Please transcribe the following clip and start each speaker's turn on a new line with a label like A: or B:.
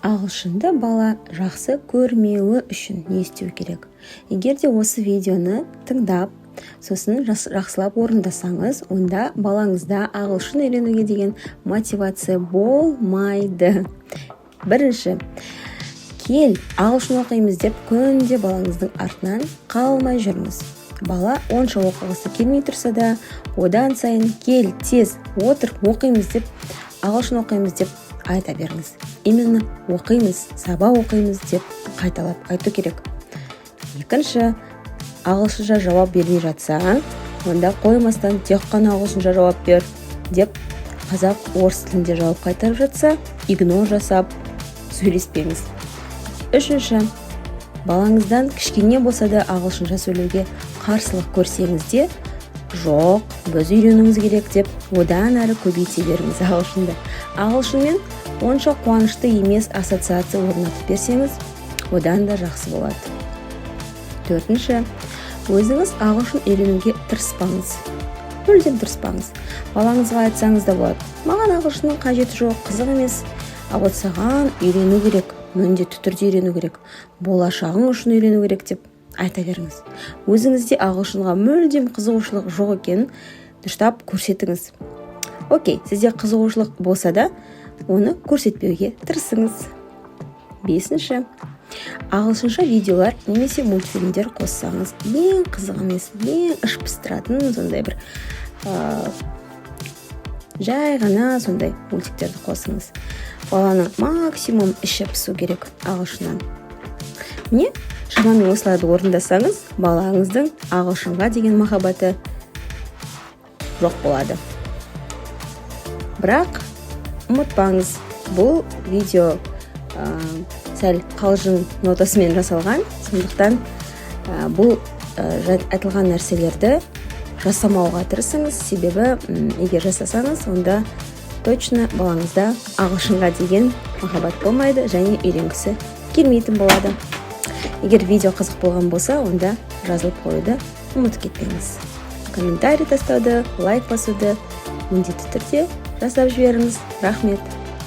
A: Ағылшынды бала жақсы көрмеуі үшін не істеу керек? Егер де осы видеоны тыңдап, сосын жақсылап орындасаңыз, онда балаңызда ағылшын үйренуге деген мотивация болмайды. Бірінші, «Кел, ағылшын оқимыз» деп күнде балаңыздың артынан қалмай жүріңіз. Бала онша оқығысы келмей тұрса да, одан сайын «Кел, тез отыр, оқимыз» деп, «Ағылшын оқимыз» деп айта беріңіз. Именно «оқимыз, сабақ оқимыз» деп қайталап айту керек. Екінші, ағылшынша жауап бермей жатса, онда қоймастан «Тек қана ағылшынша жауап бер» деп, қазақ, орыс тілінде жауап қайтарып жатса, игнор жасап сөйлеспеңіз. Үшінші, балаңыздан кішкене болса да ағылшынша сөйлеуге қарсылық көрсеңіз де, «Жоқ, біз үйренуіміз керек» деп одан әрі көбейте беріңіз ағылшынды. Ағылшынмен онша қуанышты емес ассоциация орнатып берсеңіз, одан да жақсы болады. Төртінші, өзіңіз ағылшын үйренуге тырыспаңыз, мүлдем тырыспаңыз. Балаңызға айтсаңыз да болады: «Маған ағылшынның қажеті жоқ, қызық емес, а вот саған үйрену керек, міндетті түрде үйрену керек, болашағың үшін үйрену керек» деп айта беріңіз. Өзіңізде ағылшынға мүлдем қызығушылық жоқ екенін дұрыстап көрсетіңіз. Окей, сізде қызығушылық болса да, оны көрсетпеуге тырысыңыз. Бесінші, ағылшынша видеолар немесе мультфильмдер қоссаңыз, ең қызық емес, ең іш пыстыратын сондай бір жай ғана сондай мультиктерді қосыңыз. Баланың максимум іші пысу керек ағылшыннан. Міне, шамамен осыларды орындасаңыз, балаңыздың ағылшынға деген махаббаты жоқ болады. Бірақ ұмытпаңыз, бұл видео сәл қалжың нотасымен жасалған, сондықтан бұл айтылған нәрселерді жасамауға тырысыңыз, себебі егер жасасаңыз, онда точно балаңызда ағылшынға деген махаббат болмайды және үйренгісі келмейтін болады. Егер видео қызық болған болса, онда жазылып қоюды ұмытып кетпеңіз, комментарий тастауды, лайк басуды міндетті түрде жасап жіберіңіз. Рахмет.